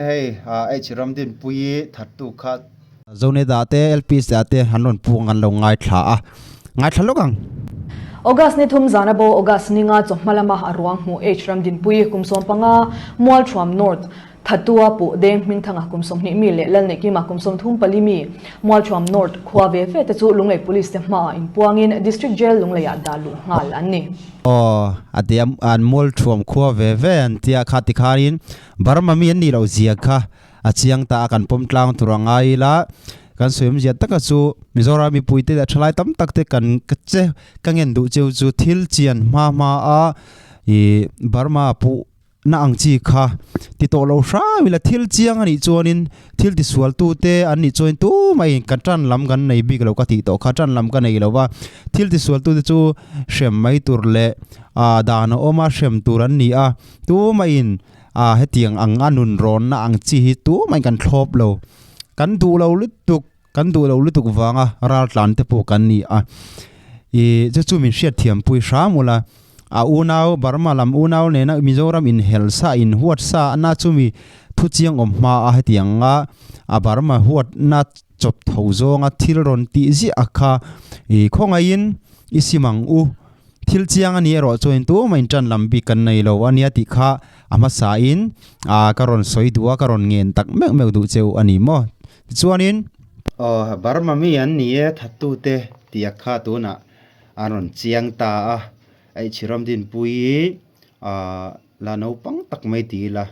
Hei H Ramdinpuii thattu kha. Zonet ah te LPS ah te an rawn puk ang an lo ngaithla a, ngaithla lawk ang. August ni thum zana bo August ni nga chawhma lama a ruang hmuh H Ramdinpuii kum 15 Mualthuam North Thatua Puh Deng Hmingthanga kum 20 mi leh Lalneihkima kum 34 mi Mualthuam North khua ve ve te chu Lunglei Police te hmaah inpuangin District Jail Lungleiah dah luh nghal an ni. Aw a ti a, an Mualthuam khua ve ve an tia kha tikhanin Burma mi an nih loh zia kha a chiang ta a, kan pawm tlang tur a ngai ila, kan sawi awmzia taka chu Mizoram mipuite leh thalai tam tak te kan ka che ka ngen duh cheu chu thil chian hma hma a ih Burma puh na ang chi kha ti tawh lo hram ila thil chiang a nih chuanin thil tisual tu te an nih chuanin tumah in ka tan lam kan nei bik lo ka tih tawh kha tan lam ka nei lo va, thil tisual tu te chu hrem mai tur leh ah dan a awm a hrem tur an ni a. Tumahin a hetiang ang a nun rawnna ang chi hi tumahin kan thlawp lo. Kan duh lo lutuk, kan duh lo lutuk vanga raltlan te pawh kan ni a. Ih chu chu min hriatthiampui hram ula, a unau Burma lam unau nena Mizoram inhel sa inhuat sa na chumi thu chiang awm hma a hetiang anga a Burma huatna chawp tho zawnga thil rawn tih ziah a kha ih khawngaihin i sim ang u. Thil chiang a ni erawh chuan tumah in tan lam bik kan nei lo a nia tih kha a hmasa in ah ka rawn sawi duh a, ka rawn ngen tak meuh meuh duh cheu a ni maw. Tichuanin. Aw Burma mi an ni e thattute tih a kha tunah an rawn chiang ta a, Eichhiram Dinpuii ah la naupang tak mai ti ila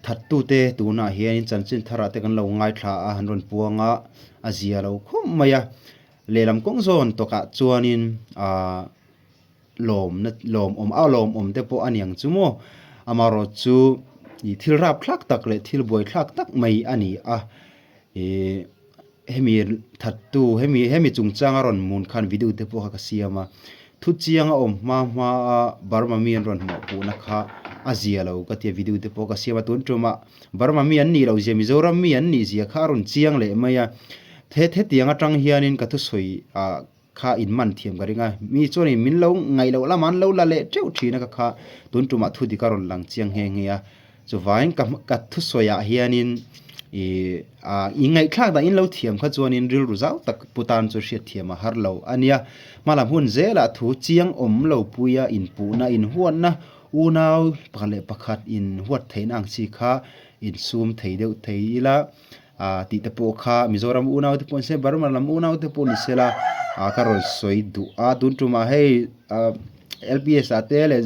thattute tunah hianin chanchin tharah te kan lo ngaithla a, an rawn puang a, a zia lo khawp mai a. Lehlam kawng zawn tawkah chuanin aah lawmna lawmawm a lawmawm te pawh a niang chu maw amaherawh chu ih thil rap thlak tak leh thil buai thlak tak mai a ni a ih hemi thattu hemi hemi chungchanga rawn mun khan video te pawh kha ka siam a thu chiang a awm hma hma a Burma mi an rawn hmuh puhna kha a zia lo ka tia video te pawh ka siam a tun tumah Burma mi an nih loh zia Mizoram mi an nih zia kha a rawn chiang leh mai a. He hetiang atang hianin ka thusawi ah kha in man thiam ka ring a, mi chuanin min lo ngaih loh lamah an lo la leh teuh thin a ka kha tun tumah thu dik a rawn lang chiang nghe nghe a. Chuvangin ka ka thusawi ah hianin ih ah i ngaihthlak dah in lo thiam kha chuanin rilru zau tak pu tan chu hriat thiam a har lo a nia. Hmalam hun zelah thu chiang awm lo puia inpuhna inhuatna unau pakhat leh pakhat inhuat theihna ang chi kha insum thei deuh thei ila. Ah tih te pawh kha Mizoram unau te pawh ni se Burma lam unau te pawh ni se la ah ka rawn sawi duh a tun tumah hei ah L P S ah te leh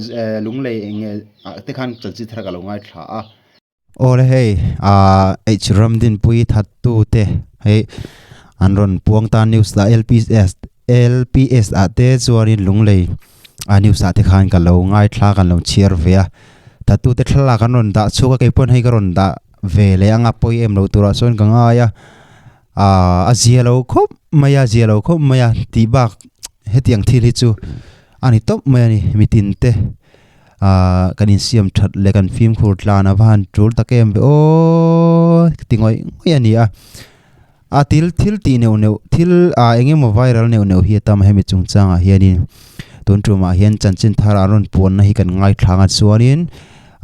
Lunglei eng nge ah te khan chanchin thar ka lo ngaithla a. Awle hei ah H Ramdinpui thattu te hei an rawn puang ta news lah L P S L P S ah te chuanin Lunglei a news ah te khan ka lo ngaithla kan lo chhiar ve a thattu te thlalak an rawn dah chhuak a keipawhin hei ka rawn dah ve leh anga pawi em lo turah chuan ka ngai a ahh a zia lo khawp mai a zia lo khawp mai a tih bak hetiang thil hi chu a ni tawp mai a ni mitin te ahh kan insiam that leh kan fimkhur tlan a va han tul tak em ve aww ti ngawih ngawih a ni a a til thil tih neuh neuh thil ah eng emaw viral neuh neuh hi a tam a hemi chungchangah hianin tun tumah hian chanchin thar an rawn puanna hi kan ngaithla ang a chuanin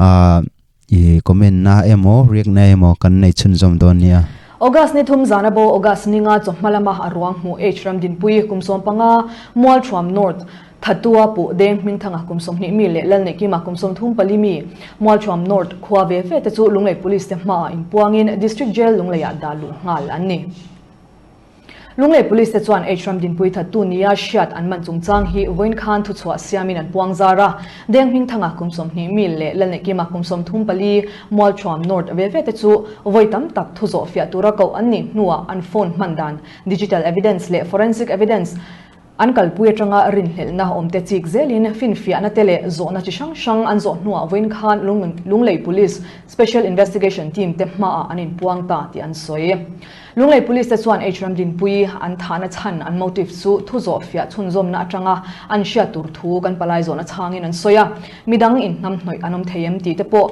ahh. I comment na emaw react na emaw kan nei chhunzawm dawn nia. August ni thum zana bo August ni nga chawhma lama a ruang hmuh H Ramdinpui kum 15 Mualthuam North Thatua Puh Deng Hmingthanga kum 20 mi leh Lalneihkima kum 34 mi Mualthuam North khua ve ve te chu Lunglei Police te hmaah inpuangin District Jail Lungleiah dah luh nghal an ni. Lunglei Police te chuan H Ramdinpui thattu nia hriat an man chungchang hi vawiin khan thuchhuah siamin an puang zar a. Deng Hmingthanga kum 20 mil leh Lalneihkima kum 34 Mualthuam North ve ve te chu vawi tam tak thu zawh fiah tura koh an nih hnuah an phone hman dan digital evidence leh forensic evidence An kalpui atanga rinhlelhna awmte chik zelin finfiahna te leh zawhna chi hrang hrang an zawh hnuah vawiin khan Lunglei Police Special Investigation Team te hmaah an inpuang ta tih an sawi. Lunglei Police te chuan H Ramdinpui an thahna chhan an motive chu thu zawhfiah chhunzawmna atanga an hriat tur thu kan palai zawhna chhangin an sawi a, midang inhnamhnawih an awm thei em tih te pawh.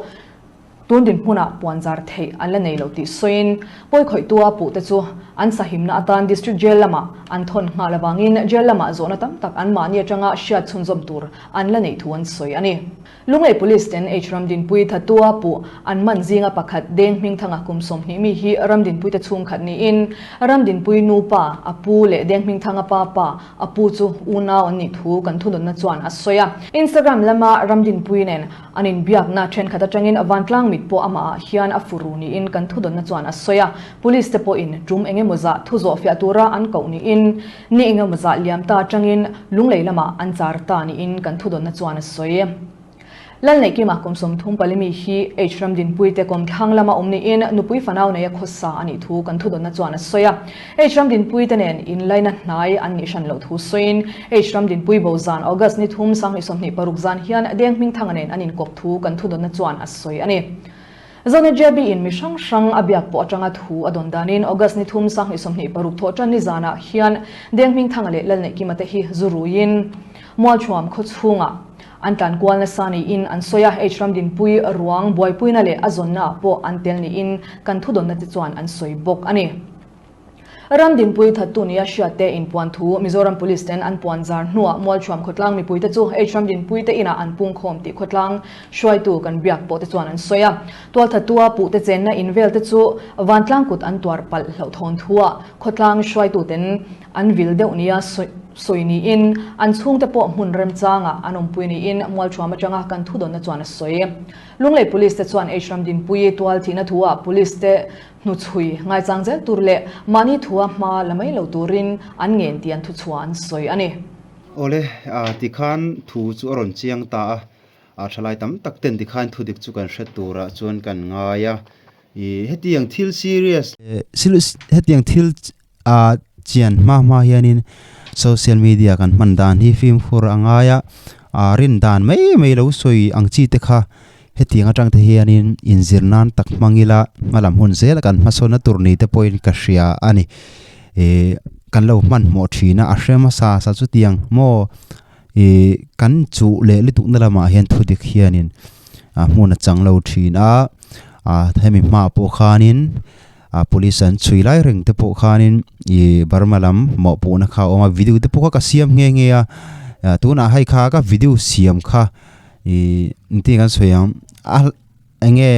Tun dinhmunah puanzar theih an la nei lo tih sawiin pawikhawihtua puhte chu an sahimna atan District Jail lamah an thawn nghal avangin Jail lamah zawhna tam tak anmahni atanga hriat chhunzawm tur an la neih thu an sawi a ni. Lunglei Police ten H Ramdinpui Thatua puh an man zinga pakhat Deng Hmingthanga kum 20 mi hi Ramdinpuite chhungkhat niin Ramdinpui nupa a pu leh Deng Hmingthanga pa pa a pu chu unau an nih thu kan thudawnna chuan a sawi a. Instagram lama Ramdinpui nen an inbiakna thenkhat atangin vantlang mit pawh amahah hian a fu ru niin kan thudawnna chuan a sawi a. Police te pawhin tum engemaw zah thu zawhfiah tura an koh niin Ni engemaw zah liam ta atangin Lunglei lamah an char ta niin kan thudawnna chuan a sawi. Lalneihkima kum 30 palimi hi H Ramdinpuite kawmthlang lama awm niin nupui fanau neia khawsa a nih thu kan thudawnna chuan a sawi a. H Ramdinpuite nen inlaina hnai an nih hran loh thu sawiin H Ramdinpui bo zan August ni thum 2026 zan hian Deng Hmingthanga nen an inkawp thu kan thudawnna chuan a sawi a ni. Zone JB in mi hrang hrang a biak pawh atanga thu a dawn danin August ni thum 2026 thawh tan ni zanah hian Deng Hmingthanga leh Lalneihkima te hi zu ruiin Mualthuam khaw chhungah an tlan kual nasa niin an sawi a, H Ramdinpui ruang buaipuina leh a zawnna ah pawh an tel niin kan thudawnna te chuan an sawi bawk a ni. Ramdinpui thattu nia hriatte inpuan thu Mizoram Police ten an puan zar hnuah Mualthuam khawtlang mipuite chu H Ramdinpuite inah an pungkhawm tih khawtlang hruaitu kan biak pawhte chuan an sawi a. Tualthattua puhte chenna in velte chu vantlang kut an tuar palh hlauhthawn thuah khawtlang hruaituten an vil deuh nia sawi niin an chhungte pawh hmun remchangah an awmpui niin Mualthuam atanga kan thudawnna chuan a sawi. Lunglei Police te chuan H Ramdinpui tual thihna thuah Police te Hnuchhui ngaichang zel tur leh mahni thua hma la mai lo turin an ngen tih an thuchhuah an sawi a ni. Awle, tikhan thu chu a rawn chiang ta a, a thalai tam tak ten tikhan thudik chu kan hre turah chuan kan ngai a, ih hetiang thil serious, hetiang thil A chian hma hma hianin social media kan hman dan hi fimkhur a ngai a, a rin dan mai mai lo sawi ang chi te kha hetiang atang te hianin inzir nan tak hmang ila hmalam hun zel a kan hmasawnna tur ni te pawhin ka hria a ni. Ih kan lo hmanhmawh thin a, a hre hmasa sa chutiang maw ih kan chuh leh lutuk na lamah hian thudik hianin a hmun a chang lo thin a, a hemi hmaah pawh khanin. A police an chhui lai reng te pawh khanin ih Burma lam mawhpuhna kha a awm a video te pawh kha ka siam nghe nghe a ah tunah hei kha ka video siam kha ih engtin kan sawi ang a eng nge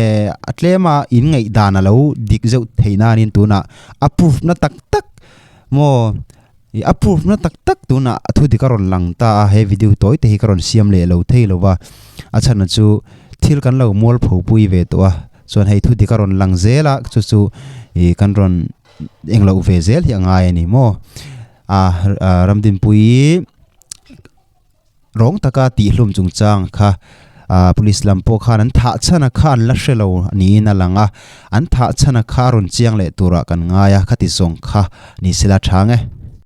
a tlem a in ngaih dan a lo dik zeuh theih nanin tunah a proof na tak tak maw ih a proof na tak tak tunah a thu dik a rawn lang ta a he video tawi te hi ka rawn siam leh lo thei lo va a chhan chu thil kan lo mualpho pui ve tawh a. Chuan hei thu dik a rawn lang zel a, chu chu ih kan rawn englo ve zel hi a ngai a ni maw. A Ramdinpuii rawng taka tihhlum chungchang kha ah police lam pawh khan an thah chhan a kha an la hre lo niin a lang a, an thah chhan a kha a rawn chiang leh turah kan ngai a, khati zawng kha ni sela tha nge.